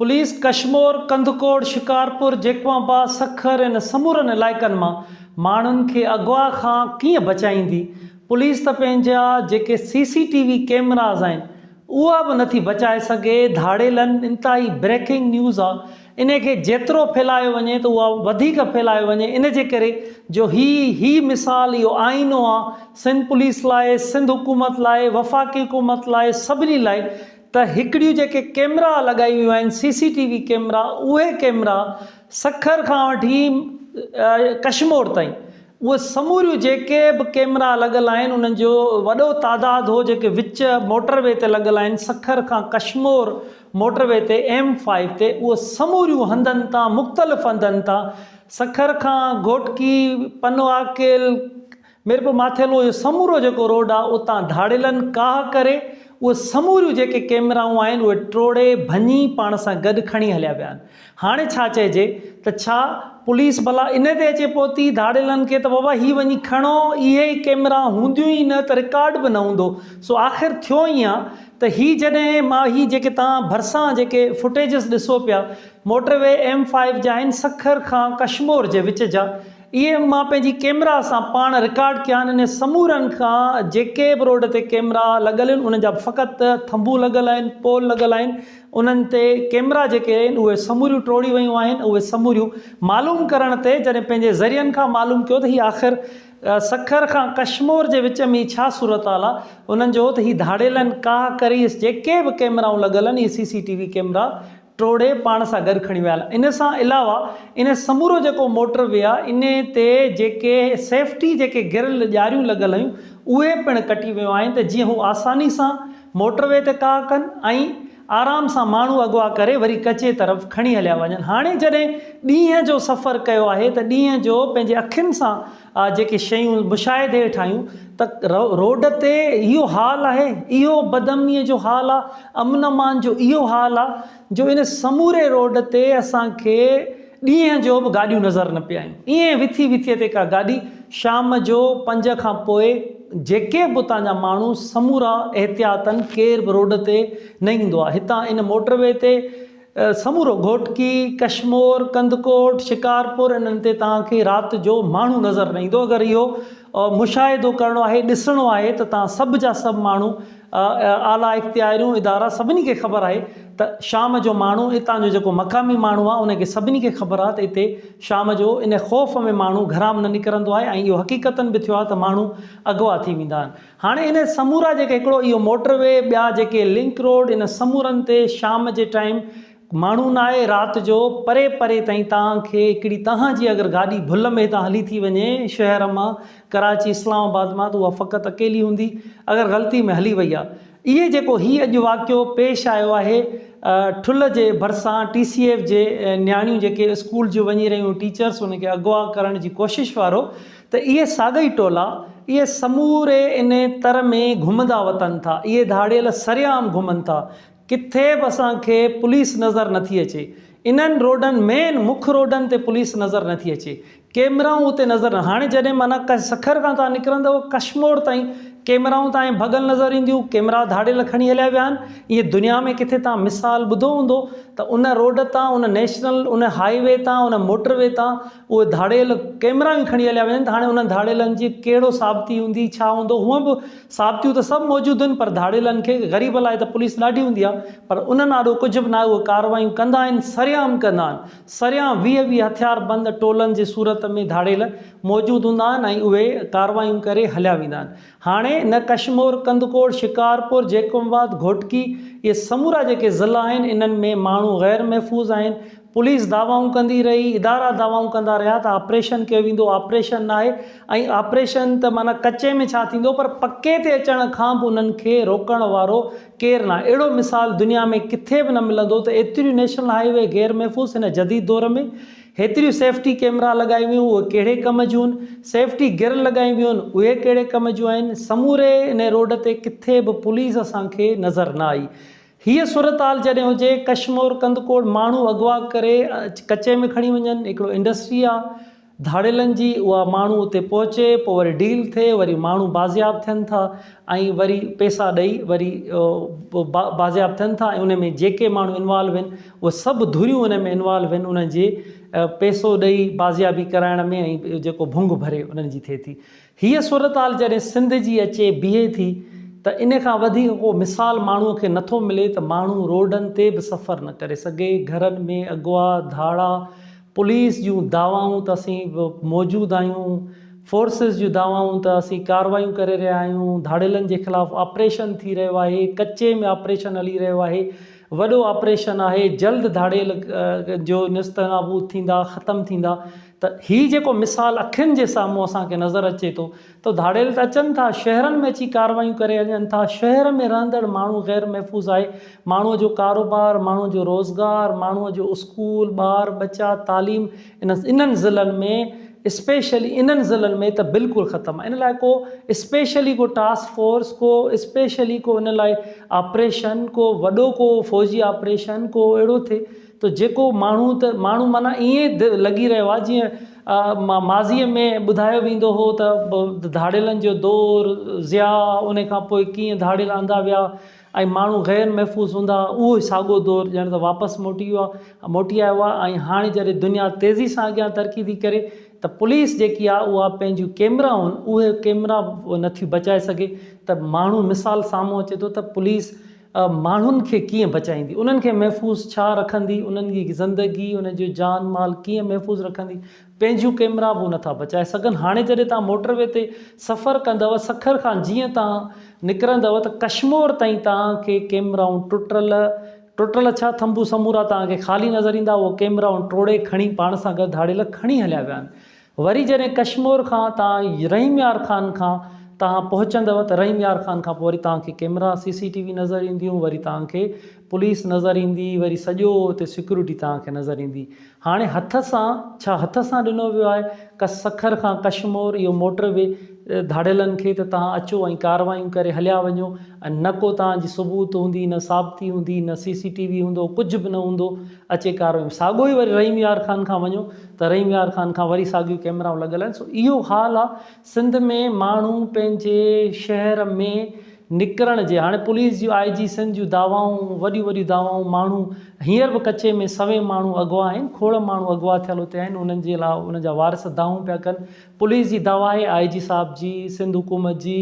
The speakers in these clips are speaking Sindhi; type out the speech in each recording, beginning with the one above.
پوليس ڪشمور، ڪنڌڪوٽ، شڪارپور، جيڪب آباد، سکر ان سمورن علائقن مان ماڻهن کي اغوا کان ڪيئن بچائيندي؟ پوليس ته پنهنجا جيڪي سي سي ٽي وي ڪيمراز آهن اها به نٿي بچائي سگهي، ڌاڙيلن انتهائي بريڪنگ نيوز آ انهي کي جيترو ڦهلايو وڃي ته اها وڌيڪ ڦهلايو وڃي ان جي ڪري جو هي هي مثال اهو آئينو آ سنڌ پوليس لاء، سنڌ حڪومت لاء، وفاقي حڪومت لاء سڀني لاء ته هڪڙيون جيڪي ڪيمرا لڳائي ويون آهن سي سي ٽي وي ڪيمرا اهي ڪيمرا سکر کان وٺي ڪشمور تائين اهي سموريون جيڪي به ڪيمرا لڳل آهن انهن جو وڏو تعداد هو جيڪي وچ موٽر وي تي لڳل آهن سکر کان ڪشمور موٽر وي تي ايم فائيو تي اهي سموريون هنڌن تان مختلف هنڌن تان سکر کان گهوٽڪي پنوعاقل ميرپور ماٿيلو اهو سمورو جيڪو روڊ آ اتان ڌاڙيلن ڪاهه ڪري اهي سموريون جيڪي ڪيمرائون آهن اهي ٽوڙي ڀڃي پاڻ سان گڏ کڻي هليا ويا آهن هاڻي ڇا چئجي ته ڇا پوليس ڀلا ان تي اچي پهتي ڌاڙيلن کي ته بابا هي وڃي کڻو اهي ئي ڪيمرا هونديون ئي نه ته رڪارڊ به نه هوندو سو آخر ٿيو ائين آ ته هي جڏهن مان هي جيڪي توهان ڀرسان جيڪي فوٽيجز ڏسو پيا موٽر وي ايم فائيو جا آهن سکر کان ڪشمور جي وچ جا اهي مان پنهنجي ڪيمرا سان پاڻ رڪارڊ ڪيا آهن انهن سمورن کان جيڪي به روڊ تي ڪيمرا لڳل آهن انهن جا فقط ٿنڀو لڳل آهن پول لڳل آهن انهن تي ڪيمرا جيڪي آهن اهي سموريون ٽوڙي ويون آهن اهي سموريون معلوم ڪرڻ تي جڏهن پنهنجي ذريعن کان معلوم ڪيو ته هي آخر سکر کان ڪشمور جي وچ ۾ ڇا صورتحال آهي انهن جو ته هي ڌاڙيلن ڪاهه ڪري جيڪي به ڪيمرائون لڳل آهن اهي سي سي ٽي وي ڪيمرا ٽوڙي پاڻ سان گڏ کڻي ويا آهن ان سان علاوه ان سمورو جيڪو موٽر وي آهي ان تي جيڪي سيفٽي جيڪي گرل ڄاريون لڳل هيون اهي پڻ ڪٽي ويون آهن ته جيئن هو آساني سان موٽر وي تي ڪاهه ڪن ۽ آرام سان ماڻهو اغوا ڪري وري ڪچي طرف کڻي هليا وڃن هاڻي جڏهن ڏينهن جو سفر ڪيو آهي ته ڏينهن جو پنهنجي اکين سان جيڪي شيون مشاهدي هيٺ آيون ته روڊ تي اهو حال آهي، اهو بدامنيء جو حال آ، امن امان جو اهو حال آ جو ان سموري روڊ تي اسان کي ڏينهن جو به گاڏيون نظر نه پئي آيون. ائين وٿي وٿيء تي ڪا گاڏي شام جو پنج کان پوء جيڪي به اتان جا ماڻهو سمورا احتياطن ڪير به روڊ تي نه ايندو آ. هتان ان موٽر وي تي سمورو گهوٽڪي، ڪشمور، ڪنڌڪوٽ، شڪارپور انهن تي توهان کي رات جو ماڻهو نظر نه ايندو اگر اهو مشاهدو ڪرڻو آهي ڏسڻو آهي ته توهان سڀ جا سڀ ماڻهو اعليٰ اختياريون ادارا سڀني کي خبر آهي ته شام جو ماڻهو اتان جو جيڪو مقامي ماڻهو آهي ان کي سڀني کي خبر آهي ته اتي شام جو ان خوف ۾ ماڻهو گهران نه نڪرندو آهي ۽ اهو حقيقتن به ٿيو آهي ته ماڻهو اغوا ٿي ويندا آهن هاڻي ان سمورا جيڪي هڪڙو اهو موٽر وي ٻيا جيڪي لنڪ روڊ ان سمورن تي شام جي ٽائيم ماڻهو نه آهي رات جو پري پري تائين توهان کي هڪڙي توهان جي اگر گاڏي ڀل ۾ هتان هلي ٿي وڃي شهر مان ڪراچي اسلام آباد مان ته اها فقط اڪيلي هوندي اگر غلطي ۾ هلي وئي آهي اهي جيڪو هي اڄ واقعو پيش آيو آهي ٺلهه جي ڀرسان ٽي سي ايف جي نياڻيون جيڪي اسڪول جون وڃي رهيون ٽيچرس ان کي اغوا ڪرڻ جي ڪوشش وارو ته اهي ساڳئي ٽولا اهي سموري انهي تر ۾ گهمندا وتن ٿا، اهي ڌاڙيل سرعام گهمن ٿا، ڪٿي به اسان کي پوليس نظر نٿي اچي، انهن روڊن مين مک روڊن تي پوليس نظر نٿي اچي، ڪيمرائون اتي نظر نه هاڻي جڏهن معنيٰ سکر کان توهان نڪرندؤ ڪشمور تائين ڪيمرائون توهان کي ڀڳل نظر اينديون، ڪيمرا ڌاڙيل کڻي هليا ويا آهن، ائين دنيا ۾ ڪٿي توهان مثال ٻڌو هوندو ته ان روڊ تان ان نيشنل ان هاء وي تان ان موٽر وي تان اهي ڌاڙيل ڪئميرائون کڻي هليا وڃن ته هاڻي انهن ڌاڙيلن جي ڪهڙو ثابتي هوندي ڇا هوندو هونئن به ثابتيون ته سڀ موجود آهن پر ڌاڙيلن کي غريب لاء ته پوليس ڏاڍي هوندي آهي پر انهن آڏو ڪجهه به ناهي اهي ڪارروايون ڪندا آهن سرعام ڪندا آهن سرعام 20 20 هٿيار بند ٽولن جي صورت ۾ ڌاڙيل موجود هوندا آهن ۽ اهي ڪارروايون ڪري هليا ويندا آهن هاڻي نه ڪشمور ڪنڌڪوٽ شڪارپور جيڪب آباد گهوٽڪي اهي سمورا جيڪي ضلعا آهن انهن ۾ ماڻهو غير محفوظ آهن پوليس دعوائون ڪندي رهي، ادارا دعوائون ڪندا رهيا ته آپريشن ڪيو ويندو، آپريشن ناهي ۽ آپريشن ته معنيٰ ڪچي ۾ ڇا ٿيندو پر پڪي تي اچڻ کان به انهن کي روڪڻ وارو ڪير ناهي. اهڙو مثال دنيا ۾ ڪٿي به نه ملندو ته ايتريون نيشنل هاء وي غير محفوظ هن جديد دور ۾ هيتريون سيفٽي ڪيمرا لڳايون ويون اهي ڪهڙي ڪم جون، سيفٽي گرل لڳايون ويون اهي ڪهڙي ڪم جون آهن، سموري انهي روڊ تي ڪٿي به پوليس اسان کي نظر نه آئي. هيء صورتحال جڏهن هجي، ڪشمور ڪنڌڪوٽ ماڻهو اغوا ڪري ڪچي ۾ کڻي وڃن، هڪڙو انڊسٽري آ، ڌاڙيلن جي اها ماڻهو اتي پهچي پوء وري ڊيل ٿئي وري ماڻهو بازياب ٿين ٿا ۽ وري پئسا ڏئي وري بازياب ٿين ٿا ۽ ان ۾ جيڪي ماڻهو انوالو آهن اهي سڀ ڌريون ان ۾ انوالو آهن انهن جي پئسو ڏئي بازيابي ڪرائڻ ۾ ۽ جيڪو ڀنگ ڀري انهن جي ٿئي ٿي. هيء صورتحال جڏهن سنڌ جي اچي بيهي ٿي ته ان کان وڌيڪ ڪو مثال ماڻهوء کي نٿو ملي ته ماڻهو روڊن تي به سفر نه ڪري سگهي، گهرن ۾ اغوا، ڌاڙا، پوليس جون دعوائون ته اسين موجود آهيون، فورسز جون دعوائون ته اسين ڪارروايون ڪري رهيا آهيون، ڌاڙيلن جي خلاف آپريشن ٿي رهيو آهي، ڪچي ۾ آپريشن هلي رهيو آهي، وڏو آپريشن آهي، جلد ڌاڙيل جو نست نابود ٿيندا، ختم ٿيندا. ته هي جيڪو مثال اکين جي سامهون اسان کي نظر اچي ٿو ته ڌاڙيل ته اچن ٿا شهرن ۾ اچي ڪارروايون ڪري وڃن ٿا شهر ۾ رهندڙ ماڻهو غير محفوظ آهي ماڻهو جو ڪاروبار ماڻهو جو روزگار ماڻهو جو اسڪول ٻار ٻچا تعليم ان انهن ضلعن ۾ اسپيشلي انهن ضلعن ۾ ته بلڪل ختم آهي ان لاء ڪو اسپيشلي ڪو ٽاسڪ فورس ڪو اسپيشلي ڪو ان لاء آپريشن ڪو وڏو ڪو فوجي آپريشن ڪو اهڙو ٿئي ته جيڪو ماڻهو ته ماڻهو معنيٰ ائين لڳي رهيو آهي جيئن ماضيء ۾ ٻڌايو ويندو هو ته ڌاڙيلن جو دور، ضياء، ان کان پوء ڪيئن ڌاڙيل آندا ويا ۽ ماڻهو غير محفوظ هوندا هئا، اهو ئي ساڳيو دور ڄڻ ته واپس موٽي ويو آهي، موٽي آيو آهي ۽ هاڻي جڏهن دنيا تيزي سان اڳيان ترقي ٿي ڪري ته پوليس جيڪي آهي اها پنهنجيون ڪيمرائون اهي ڪيمرا نٿي بچائي سگهي ته ماڻهو مثال سامهون اچي ٿو ته پوليس ماڻهن کي ڪيئن بچائيندي، انهن کي محفوظ ڇا رکندي، انهن جي زندگي، انهن جو جان مال ڪيئن محفوظ رکندي، پنهنجيون ڪيمرا به هو نٿا بچائي سگهن، هاڻي جڏهن توهان موٽر وي تي سفر ڪندؤ سکر کان جيئن توهان نڪرندؤ ته ڪشمور تائين توهان کي ڪيمرائون ٽٽل، ٽٽل ڇا ٿنڀو سمورا توهان کي خالي نظر ايندا، اهو ڪيمرائون ٽوڙي کڻي پاڻ سان گڏ ڌاڙيل کڻي هليا ويا آهن. وري جڏهن ڪشمور کان تان رحيم يار خان کان تان پهچندؤ ته رحيم يار خان کان پوء وري توهان کي ڪيمرا سي سي ٽي وي نظر اينديون وري توهان کي پوليس نظر ايندي وري سڄو اتي سيڪيورٽي توهان کي نظر ايندي هاڻي هٿ سان ڇا هٿ سان ڏنو ويو آهي ڪس سکر کان ڪشمور اهو موٽر وي ڌاڙيلن کي ته توهان اچو ۽ ڪاروايون ڪري هليا وڃو ۽ نه ڪو توهان جي ثبوت هوندي نه ثابتي هوندي نه سي سي ٽي وي هوندو ڪجهه به نه هوندو اچي ڪاروايون ساڳو ئي وري رحيم يار خان کان وڃو ته رحيم يار خان کان وري ساڳيون ڪئميرائون لڳل آهن سو اهو حال آ سنڌ ۾ ماڻهو پنهنجي شهر ۾ نڪرڻ جي هاڻي پوليس جون آء جي سنڌ جون دعوائون وڏيون وڏيون دعوائون ماڻهو هينئر به ڪچي ۾ سوين ماڻهو اغوا آهن کوڙ ماڻهو اغوا ٿيل اتي آهن انهن جي لاء انهن جا وارث دانهون پيا ڪن پوليس جي دعويٰ آهي آء جي صاحب جي، سنڌ حڪومت جي،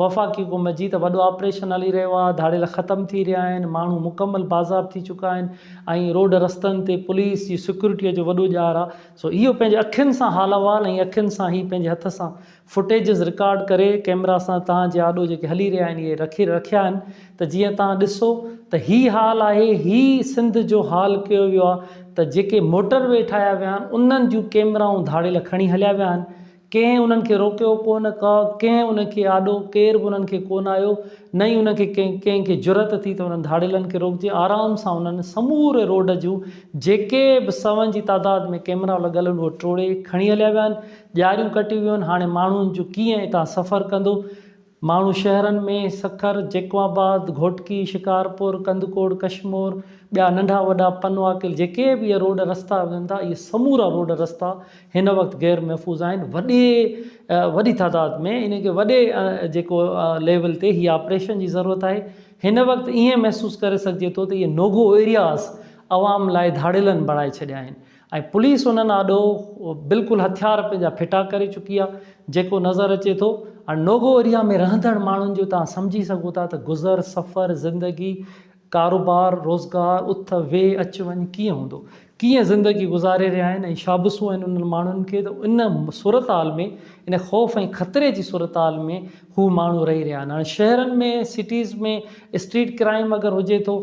وفاقي حڪومت جي ته وڏو آپريشن هلي رهيو آهي، ڌاڙيل ختم ٿي رهيا آهن، ماڻهو مڪمل بازياب ٿي چڪا آهن ۽ روڊ رستن تي پوليس جي سيڪيورٽيء جو وڏو ڄار آهي، سو اهو پنهنجي اکين سان حال احوال ۽ اکين سان هي پنهنجي هٿ سان فوٽيجز رڪارڊ ڪري ڪئميرا سان توهان جي آڏو جيڪي هلي رهيا آهن اهي رکي رکيا آهن ته جيئن توهان ڏسو ته هي حال آهي هي سنڌ جو حال ڪيو ويو آهي ته جيڪي موٽر وي ٺاهيا ويا آهن انهن جون ڪيمرائون ڌاڙيل کڻي هليا ويا آهن ڪنهن انهن کي روڪيو ڪونه ڪا ڪنهن انهن کي آڏو ڪير به انهن کي ڪونه آيو نه ئي انهن کي ڪنهن ڪنهن کي جرئت ٿي ته انهن ڌاڙيلن کي روڪجي آرام سان انهن سموري روڊ جون جيڪي به سون جي تعداد ۾ ڪيمرا لڳل آهن اهي ٽوڙي کڻي هليا ويا آهن ڄاريون ڪٽيون ويون آهن هاڻي ماڻهن جو ڪيئن اتان سفر ڪندو ماڻهو شهرن ۾ سکر، جيڪب آباد، گهوٽڪي، شڪارپور، ڪنڌڪوٽ، ڪشمور، ٻيا ننڍا وڏا پنوعاقل جيڪي به اهي روڊ رستا وڃن ٿا اهي سمورا روڊ رستا هن وقت غير محفوظ آهن وڏي وڏي تعداد ۾ ان کي وڏي جيڪو ليول تي هي آپريشن جي ضرورت آهي هن وقت ائين محسوس ڪري سگهجي ٿو ته اهي نوگو ايرياز عوام لاء ڌاڙيلن بڻائي ڇڏيا آهن ۽ پوليس انهن آڏو بلڪل هٿيار پنهنجا ڦٽا ڪري چڪي آهي جيڪو نظر اچي ٿو ۽ نوگو ايريا ۾ رهندڙ ماڻهن جو توهان سمجهي سگهو ٿا ته گذر سفر زندگي ڪاروبار روزگار اٿ ويهه اچ وڃ ڪيئن هوندو ڪيئن زندگي گذاري رهيا آهن ۽ شابسون آهن انهن ماڻهن کي ته ان صورتحال ۾ ان خوف ۽ خطري جي صورتحال ۾ هو ماڻهو رهي رهيا آهن هاڻي شهرن ۾ سٽيز ۾ اسٽريٽ ڪرائم اگر هجي ٿو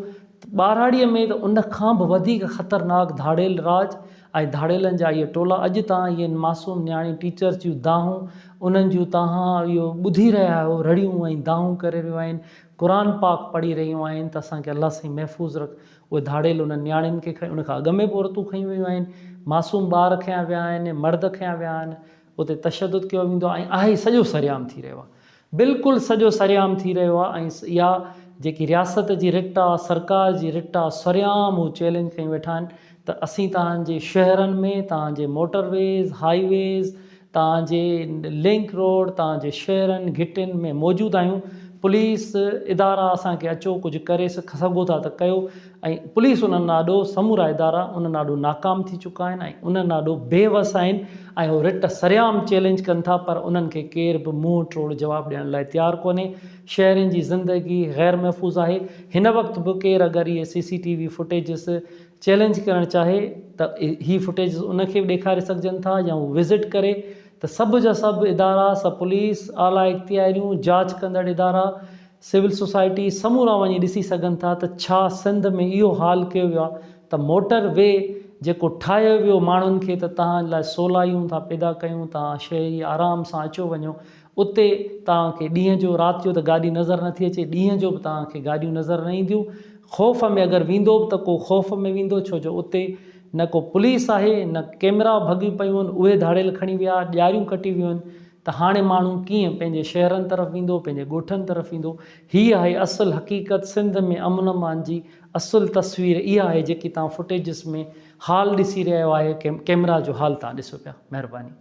ٻهراڙيء ۾ ته ان کان به وڌيڪ خطرناڪ ڌاڙيل راڄ ۽ ڌاڙيلن جا اهي ٽولا اڄ تان اهي معصوم نياڻي ٽيچرس جون دانهون انهن جون تهان اهو ٻڌي رهيا آهيو رڙيون ۽ دانهون ڪري رهيون آهن قرآن پاڪ پڙهي رهيون آهن ته اسان کي الله سائين محفوظ رک اهي ڌاڙيل انهن نياڻين کي کڻي ان کان اڳ ۾ به عورتون کنيون ويون آهن معصوم ٻار کنيا ويا آهن مرد کنيا ويا آهن اتي تشدد ڪيو ويندو آهي ۽ آهي سڄو سرعام ٿي رهيو آهي بلڪل سڄو سرعام ٿي رهيو آهي ۽ اها جيڪي رياست جي رٽ آ، سرڪار جي رٽ آ، سرعام هو چئلينج ڪيون ويٺا آهن ته اسين توهان جي شهرن ۾، توهان جي موٽر ويز، هائي ويز، توهان جي لنڪ روڊ، توهان جي شهرن، گهٽين ۾ موجود آهيون، پوليس ادارا اسان کي اچو ڪجهه ڪري سگهو ٿا ته ڪيو ۽ پوليس انهن آڏو سمورا ادارا انهن آڏو ناڪام ٿي چڪا آهن ۽ انهن آڏو بي وس آهن ۽ هو رٽ سرعام چئلينج ڪن ٿا پر انهن کي ڪير به منهن ٽوڙ جواب ڏيڻ لاء تيار ڪونهي شهرين جي زندگي غير محفوظ آهي هن وقت به ڪير اگر اهي C C T V footages challenge ڪرڻ چاهي ته هي فوٽيجز ان کي به ڏيکاري سگهجن ٿا يا هو وزٽ ڪري ته سڀ جا سڀ ادارا سڀ پوليس، اعليٰ اختياريون، جاچ ڪندڙ ادارا، سول سوسائٽي سمورا وڃي ڏسي سگهن ٿا ته ڇا سنڌ ۾ اهو حال ڪيو ويو آهي ته موٽر وي جيڪو ٺاهيو ويو ماڻهن کي ته توهان لاء سولايون ٿا پيدا ڪيون توهان شهري آرام سان اچو وڃو اتي توهان کي ڏينهن جو رات جو ته گاڏي نظر نٿي اچي ڏينهن جو به توهان کي گاڏيون نظر نه اينديون خوف ۾ اگر ويندو به ته ڪو خوف ۾ ويندو ڇو جو اتي نه ڪو پوليس آهي نه ڪيمرا ڀڳيون پيون آهن اهي ڌاڙيل کڻي ويا ڄاريون ڪٽي ويون آهن ته هاڻي ماڻهو ڪيئن پنهنجي شهرن طرف ويندو پنهنجي ڳوٺن طرف ويندو هي آهي اصل حقيقت سنڌ ۾ امن امان جي اصل تصوير اها آهي جيڪي توهان فوٽيجز ۾ حال ڏسي رهيا آهيو ڪيمرا جو حال توهان ڏسو پيا مهرباني.